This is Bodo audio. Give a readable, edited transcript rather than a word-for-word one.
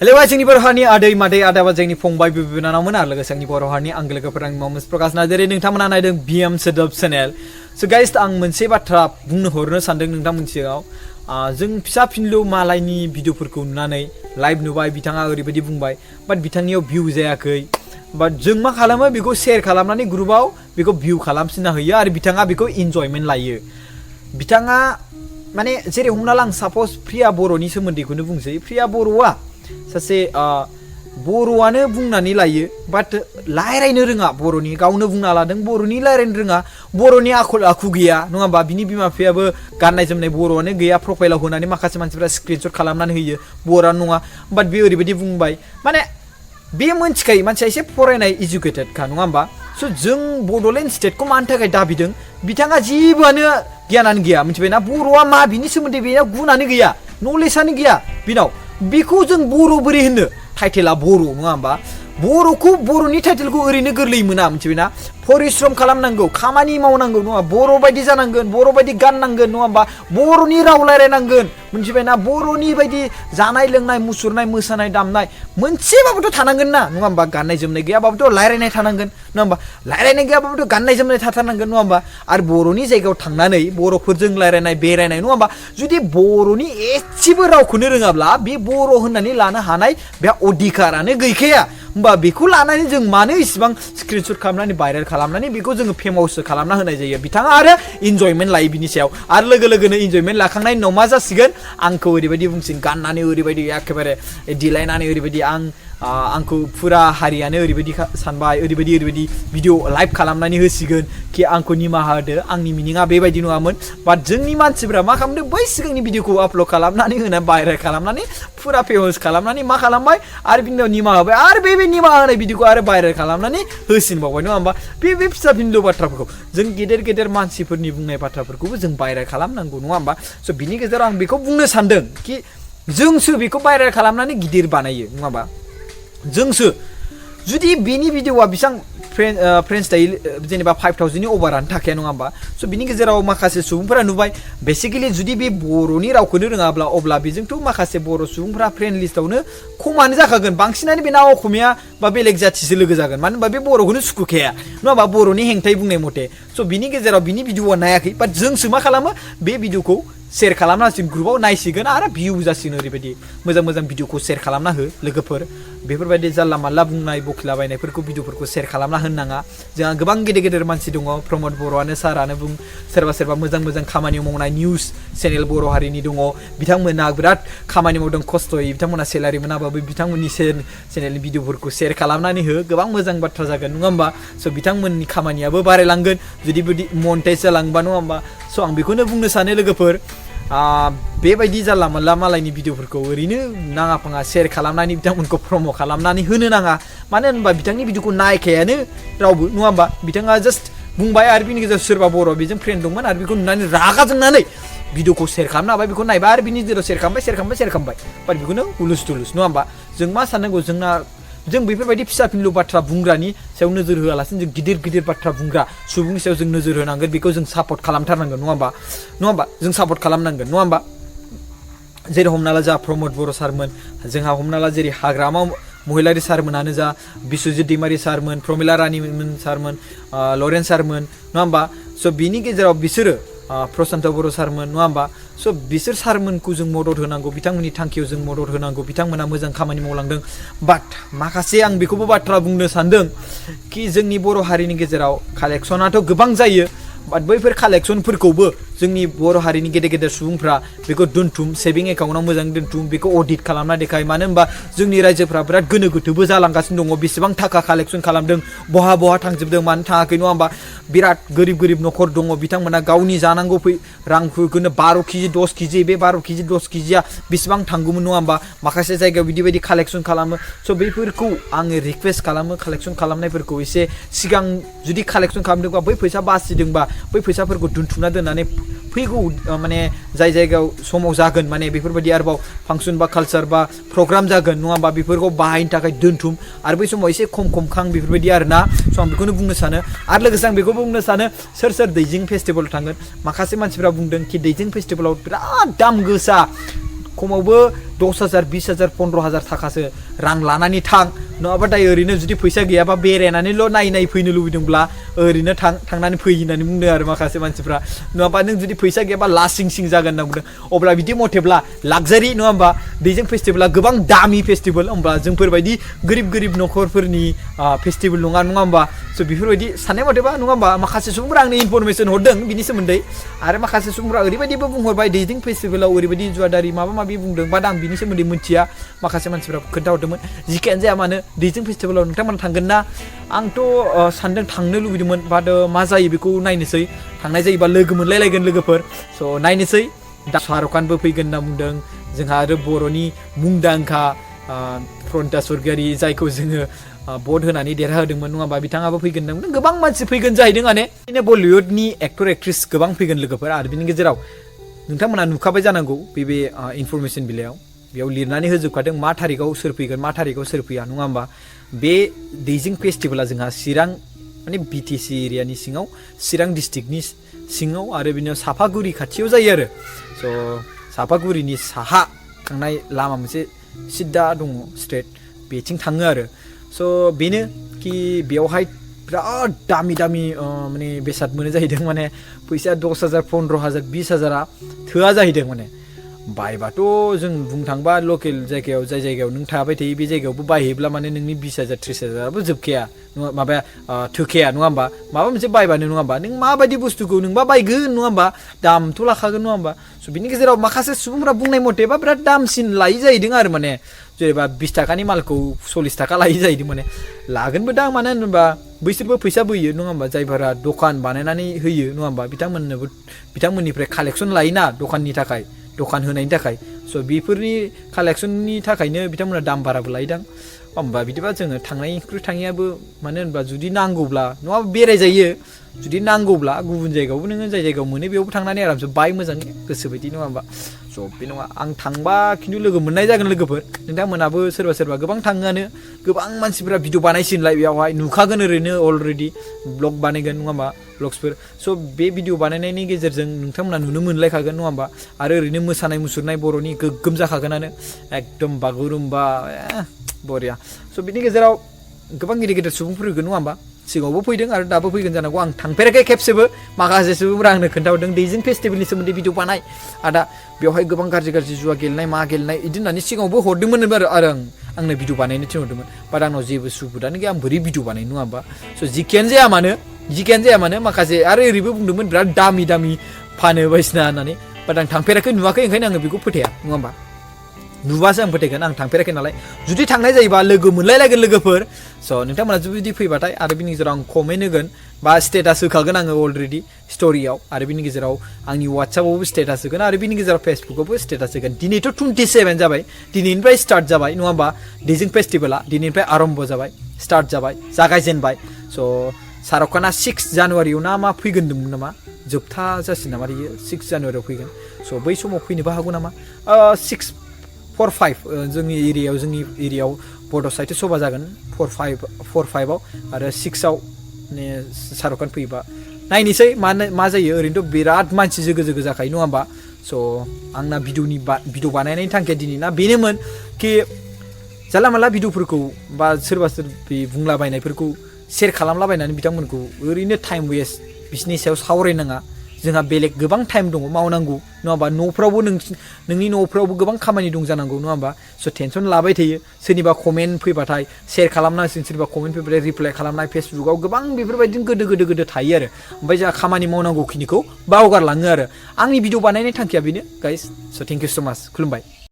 हेलो जोंनि बर' हारिनि आदै मादै आदाबा जोंनि फंबाय बिनानावमोन आरो लोगोसे आंनि बर' हारिनि आंगो लोगोफोर आंनि मुङा प्रकाश नार्जारी नोंथांमोना नायदों बिएम सोदोब चेनेल स' गाइस आं मोनसे बाथ्रा बुंनो हरनो सानदों नोंथांमोननि सिगाङाव जों फिसा फिनलु मालायनि भिडिअफोरखौ नुनानै लाइभ नुबाय बिथाङा ओरैबायदि बुंबाय बाट बिथांनियाव भिउ जायाखै बाट जों मा खालामो बेखौ शेयार खालामनानै ग्रुपआव बेखौ भिउ खालामसिनना होयो आरो बिथाङा बेखौ इन्जयमेन्ट लायो बिथाङा माने जेरै हमना ला आं साप'ज प्रिया बर'नि सोमोन्दैखौनो बुंसै प्रिया बर'आ सासे बर'आनो बुंनानै लायो बाट रायज्लायनो रोङा बर'नि गावनो बुंना लादों बर'नि रायज्लायनो रोङा बर'नि आखल आखु गैया नङा होमबा बिनि बिमा बिफायाबो गाननाय जोमनाय बर'आनो गैया प्रफाइलाव होनानै माखासे मानसिफ्रा स्क्रिनशट खालामनानै होयो बर'आनो नङा बाट बे ओरैबायदि बुंबाय माने बे मोनथिखायो मानसिया एसे फरायनाय इडुकेटेडखा नङा होमबा स' जों बड'लेण्ड स्टेटखौ मानि थाखाय दाबिदों बिथाङा जेबोआनो गियानानो गैया मिथिबायना बर'आ मा बिनि सोमोन्दै बेनाव गुनानो गैया नलेजआनो गैया बिनाव बेखौ जों बर' बोरै होनो टाइटेला बर' नङा होमबा बर'खौ बर'नि टाइटेलखौ ओरैनो गोरलै मोना मिथिबायना परिश्रम खालामनांगौ खामानि मावनांगौ नङा बर' बायदि जानांगोन बर' बायदि गाननांगोन नङा होमबा बर'नि राव रायलायनांगोन मिथिबायना बर'नि बायदि जानाय लोंनाय मुसुरनाय मोसानाय दामनाय मोनसेबाबोथ' थानांगोन ना नङा होमबा गाननाय जोमनाय गैयाबाबोथ' रायलायनाय थानांगोन नङा होमबा रायलायनाय गैयाबाबोथ' गाननाय जोमनाय थाथारनांगोन नङा होमबा आरो बर'नि जायगायाव थांनानै बर'फोरजों रायलायनाय बेरायनाय नङा होमबा जुदि बर'नि एसेबो रावखौनो रोङाब्ला बे बर' होननानै लानो हानाय बे अधिकारानो गैखाया होमबा बेखौ लानानै जों मानो इसिबां स्क्रिनशट खालामनानै भाइरेल खालामनानै बेखौ जोङो फेमाससो खालामना होनाय जायो बिथाङा आरो इन्जयमेन्ट लायो बिनि सायाव आरो लोगो लोगोनो इन्जयमेन्ट लाखांनायनि उनाव मा जासिगोन आंखौ ओरैबायदि बुंसिगोन गाननानै ओरैबायदि एखेबारे देलायनानै ओरैबायदि आंखौ फुरा हारियानो ओरैबायदि सानबाय ओरैबायदि भिडिअ लाइभ खालामनानै होसिगोन कि आंखौ निमाहा होदो आंनि मिनिङा बेबायदि नङामोन बाट जोंनि मानसिफ्रा मा खालामदों बै सिगांनि भिडिअखौ आपल'ड खालामनानै होना भाइरेल खालामनानै फुरा फेमास खालामनानै मा खालामबाय आरो बिनि उनाव निमाहा होबाय आरो बे निमाहा होनाय भिडिअखौ आरो भाइरेल खालामनानै होसिनबावबाय नङा होमबा बे फिसा फिनलु बाथ्राफोरखौ जों गेदेर मानसिफोरनि बुंनाय बाथ्राफोरखौबो जों भाइरेल खालामनांगौ नङा होमबा स' बिनि गेजेराव आं बेखौ बुंनो सानदों कि जोंसो बेखौ भाइरेल खालामनानै गिदिर बानायो नङा होमबा जोंसो जुदि बेनि भिडिअआ बेसेबां फ्रेन्ड्स थायो जेनेबा 5000नि अभारानो थाखाया नङा होमबा स' बिनि गेजेराव माखासे सुबुंफोरा नुबाय बेसिकेलि जुदि बे बर'नि रावखौनो रोङाब्ला अब्ला बेजोंथ' माखासे बर' सुबुंफोरा फ्रेन्ड लिस्टआवनो खमानो जाखागोन बांसिनानो बेना असमिया बा बेलेग जाथिसो लोगो जागोन मानो होनबा बे बर'खौनो सुखुखाया नङा होमबा बर'नि हेंथायै बुंनाय मथे स' बिनि गेजेराव बिनि भिडिअआ नायाखै बाट जोंसो मा खालामो बे भिडिअखौ शेयार खालामना होसिगोन ग्रुपआव नायसिगोन आरो भिउ जासिगोन ओरैबायदि मोजां भिडिअखौ शेयार खालामना हो लोगोफोर बेफोरबायदि जानला मानला बुंनाय बखिलाबायनायफोरखौ भिडिअफोरखौ शेयार खालामना होनाङा जोंहा गोबां गेदेर मानसि दङ प्रमद बर'आनो सारानो बुं सोरबा मोजां खामानि मावनाय निउस चेनेल बर' हारिनि दङ बिथांमोना बिराद खामानि मावदों खस्थ'यै बिथांमोना सेलारि मोनाबाबो बिथांमोननि चेनेलनि भिडिअफोरखौ शेयार खालामनानै हो गोबां मोजां बाथ्रा जागोन नङा होमबा स' बिथांमोननि खामानियाबो बारायलांगोन जुदि मनिटाइज जालांबा नङा होमबा स' आं बेखौनो बुंनो सानो लोगोफोर बेबायदि जानला मोनला मालायनि भिडिअफोरखौ ओरैनो नाङा फाङा शेयार खालामनानै बिथांमोनखौ प्रम' खालामनानै होनो नाङा मानो होनबा बिथांनि भिडिअखौ नायखायानो रावबो नङा होमबा बिथाङा जास्ट बुंबाय आरो बिनि गेजेराव सोरबा बर' बेजों फ्रेन्ड दंमोन आरो बेखौ नुनानै रागा जोंनानै भिडिअखौ शेयार खालामनो हाबाय बेखौ नायबाय आरो बिनि गेजेराव शेयार खालामबाय बाट बेखौनो हुलुस थुलुस नङा होमबा जों मा साननांगौ जों बेफोरबायदि फिसा फिनलु बाथ्रा बुंग्रानि सायाव नोजोर होआलासिनो जों गिदिर बाथ्रा बुंग्रा सुबुंनि सायाव जों नोजोर होनांगोन बेखौ जों सापर्ट खालामथारनांगोन नङा होमबा जों सापर्ट खालामनांगोन नङा होमबा जेरै हमना ला जोंहा प्रमद बर' सारमोन जोंहा हमना ला जेरै हाग्रामा महिलारि सारमोनानो जा बिस्वजित दैमारि सारमोन प्रमिला रानिमोन सारमोन लरेन सारमोन नङा होमबा स' बिनि गेजेराव बिसोरो प्रशान्त बर' सारमोन नङा होमबा स' बिसोर सारमोनखौ जों मदद होनांगौ बिथांमोननि थांखियाव जों मदद होनांगौ बिथांमोना मोजां खामानि मावलांदों बाट माखासे आं बेखौबो बाथ्रा बुंनो सानदों कि जोंनि बर' हारिनि गेजेराव कालेक्सनाथ' गोबां जायो बाट बैफोर कालेक्सनफोरखौबो जोंनि बर' हारिनि गेदेर सुबुंफ्रा बेखौ दोनथुम सेभिं एकाउन्टआव मोजां दोनथुम बेखौ अडिट खालामना देखाय मानो होनबा जोंनि रायजोफ्रा बिराद गोनो गोथोबो जालांगासिनो दङ बेसेबां थाखा कालेक्सन खालामदों बहा थांजोबदों मानो थाङाखै नङा होमबा बिराद गोरिब न'खर दङ बिथांमोना गावनि जानांगौ रांफोरखौनो 12 केजि 10 केजि बे 12 केजि 10 केजिया बेसेबां थांगौमोन नङा होमबा माखासे जायगायाव बिदि कालेक्सन खालामो स' बैफोरखौ आङो रिक्वेस्ट खालामो कालेक्सन खालामनायफोरखौ एसे सिगां जुदि कालेक्सन खालामदोंबा बै फैसा बासिदोंबा बै फैसाफोरखौ दोनथुमना दोननानै फैगौ माने जाय जायगायाव समाव जागोन माने बेफोरबायदि आरोबाव फांसन बा कालचार बा प्रग्राम जागोन नङा होमबा बेफोरखौ बाहायनो थाखाय दोनथुम आरो बै समाव एसे खम खां बेफोरबायदि आरोना स' आं बेखौनो बुंनो सानो आरो लोगोसे आं बेखौ बुंनो सानो सोर दैजिं फेस्टिभेल थांगोन माखासे मानसिफ्रा बुंदों कि दैजिं फेस्टिभेलाव बिराद दाम गोसा खमावबो 10,000 20,000 15,000 थाखासो रां लानानै थां नङाबा दायो ओरैनो जुदि फैसा गैयाबा बेरायनानैल' नायै फैनो लुबैदोंब्ला ओरैनो थांनानै फै होननानै बुंदों आरो माखासे मानसिफ्रा नङाबा नों जुदि फैसा गैयाबा लासिं सिं जागोन होनना बुंदों अब्ला बिदि मथेब्ला लाक्जारि नङा होमबा दैजिं फेस्टिभेला गोबां दामि फेस्टिभेल होमबा जोंफोरबायदि गोरिब न'खरफोरनि फेस्टिभेल नङा होमबा स' बेफोरबायदि साननाय मथेबा नङा होमबा माखासे सुबुंफोरा आंनो इनफरमेसन हरदों बिनि सोमोन्दै आरो माखासे सुबुंफोरा ओरैबायदिबो बुंहरबाय दैजिं फेस्टिभेलाव ओरैबायदि जुवादारि माबा माबि बुंदों बाट आं बिनि सोमोन्दै मिथिया माखासे मानसिफ्रा खोन्थाहरदोंमोन जिखियानो जाया मानो दैजिं फेस्टिभेलाव नोंथांमोना थांगोन ना आंथ' सानदों थांनो लुबैदोंमोन बाट मा जायो बेखौ नायनोसै थांनाय जायोबा लोगो मोनलायलायगोन लोगोफोर स' नायनोसै दा शाहरुख खानबो फैगोन होनना बुंदों जोंहा आरो बर'नि मुंदांखा प्रकाश नार्जारी जायखौ जोङो भट होनानै देरहाहोदोंमोन नङा होमबा बिथाङाबो फैगोन होनना बुंदों गोबां मानसि फैगोन जाहैदों माने बिदिनो बलिउडनि एक्टर एक्ट्रेस गोबां फैगोन लोगोफोर आरो बिनि गेजेराव नोंथांमोना नुखाबाय जानांगौ बे इनफरमेसन बिलाइयाव बेयाव लिरनानै होजोबखादों मा थारिखआव सोर फैगोन मा थारिखआव सोर फैया नङा होमबा बे दैजिं फेस्टिभेला जोंहा चिरां माने बिटिसि एरियानि सिङाव चिरां डिस्ट्रिक्टनि सिङाव आरो बिदिनो सापागुरि खाथियाव जायो आरो स' सापागुरिनि साहा थांनाय लामा मोनसे सिद्दा दङ स्ट्रेट बेथिं थाङो आरो स' बेनो कि बेयावहाय बिराद दामि माने बेसाद मोनो जाहैदों माने फैसा 10,000 15,000 20,000 थोआ जाहैदों माने बायबाथ' जों बुंनो थांबा लकेल जायगायाव जाय जायगायाव नों थाबाय थायो बे जायगायावबो बायहैब्ला माने नोंनि 20,000 30,000 जोबखाया माबाया थोखाया नङा होमबा माबा मोनसे बायबानो नङा होमबा नों माबायदि बुस्थुखौ नोंबा बायगोन नङा होमबा दामथ' लाखागोन नङा होमबा स' बिनि गेजेराव माखासे सुबुंफोरा बुंनाय मथेबा बिराद दामसिन लायो जाहैदों आरो माने जेनेबा 20 थाखानि मालखौ 40 थाखा लायो जाहैदों माने लागोनबो दां मानो होनोबा बैसोरबो फैसा बोयो नङा होमबा जायफोरा दखान बानायनानै होयो नङा होमबा बिथांमोननिफ्राय कालेक्सन लायोना दखान होनायनि थाखाय स' बेफोरनि कालेक्सननि थाखायनो बिथांमोना दाम बाराबो लायोदां होमबा बिदिबा जोङो थांनायनिख्रुइ थाङियाबो मानो होनबा जुदि नांगौब्ला नङाबा बेरायजायो जुदि नांगौब्ला गुबुन जायगायावबो नोङो जाय जायगायाव मोनो बेयावबो थांनानै आरामसे बाय मोजाङै गोसोबायदि नङा होमबा स' बे नङा आं थांबा खिन्थु लोगो मोननाय जागोन लोगोफोर नोंथांमोनाबो सोरबा गोबां थाङोआनो गोबां मानसिफोरा भिडिअ बानायसिनलाय बेयावहाय नुखागोन ओरैनो अलरेडि ब्लग बानायगोन नङा होमबा ब्लग्सफोर स' बे भिडिअ बानायनायनि गेजेरजों नोंथांमोना नुनो मोनलायखागोन नङा होमबा आरो ओरैनो मोसानाय मुसुरनाय बर'नि गोग्गोम जाखागोनानो एकदम बागुरुम्बा बरिया स' बिनि गेजेराव गोबां गिदिर सुबुंफोर फैगोन नङा होमबा सिगाङावबो फैदों आरो दाबो फैगोन जानांगौ आं थांफेराखै खेबसेबो माखासे सुबुंफोरा आंनो खोन्थाहरदों दैजिं फेस्टिभेलनि सोमोन्दै भिडिअ बानाय आदा बेवहाय गोबां गाज्रि जुवा गेलेनाय मा गेलेनाय बिदि होननानै सिगाङावबो हरदोंमोन आरो आंनो भिडिअ बानायनो थिनहरदोंमोन बाट आंनाव जेबो सुबुदानो गैया आं बोरै भिडिअ बानायनो नङा होमबा स' जिखियानो जाया मानो माखासे आरो ओरैबो बुंदोंमोन बिराद दामि फानो बायसिना होननानै बाट आं थांफेराखै नुवाखै ओंखायनो आङो बेखौ फोथाया नङा होमबा नुबासो आं फोथायगोन आं थांफेराखै नालाय जुदि थांनाय जायोबा लोगो मोनलायलायगोन लोगोफोर स' नोंथांमोना जुदि फैबाथाय आरो बिनि गेजेराव आं कमेन्ट होगोन बा स्टेटास होखागोन आङो अलरेडि स्ट'रियाव आरो बिनि गेजेराव आंनि वाट्सएपआवबो स्टेटास होगोन आरो बिनि गेजेराव फेसबुकआवबो स्टेटास होगोन दिनैथ' 27 जाबाय दिनैनिफ्राय स्टार्ट जाबाय नङा होमबा दैजिं फेस्टिभेला दिनैनिफ्राय आरम्भ जाबाय स्टार्ट जाबाय जागायजेनबाय स' शाहरुख खाना 6 जानुवारियाव ना मा फैगोन होनदोंमोन नामा जोबथा जासिगोन नामा बियो 6 जानुवारियाव फैगोन स' बै समाव फैनोबो हागौ नामा 6-4-5 जोंनि एरियायाव बड' साहित्य सभा जागोन 4-5 आरो 6आव माने शाहरुख खान फैयोबा नायनोसै मा जायो ओरैनोथ' बिराद मानसि जोगो जाखायो नङा होमबा स' आंना भिडिअ बानायनायनि थांखिया दिनैना बेनोमोन कि जानला मानला भिडिअफोरखौ बा सोरबा बुंलाबायनायफोरखौ शेयार खालामलाबायनानै बिथांमोनखौ ओरैनो टाइम वेस्ट बिसोरनि सायाव सावरायनाङा जोंहा बेलेग गोबां टाइम दङ मावनांगौ नङा होमबा न'फ्रावबो नोंनि न'फ्रावबो गोबां खामानि दं जानांगौ नङा होमबा स' टेनसन लाबाय थायो सोरनिबा कमेन्ट फैबाथाय शेयार खालामनांसिगोन सोरनिबा कमेन्ट फैबाथाय रिप्लाइ खालामनाय फेसबुकआव गोबां बेफोरबायदिनो गोदो थायो आरो ओमफ्राय जोंहा खामानि मावनांगौखिनिखौ बावगारलाङो आरो आंनि भिडिअ बानायनाय थांखिया बेनो गाइस स' थेंक इउ स' माच खुलुमबाय।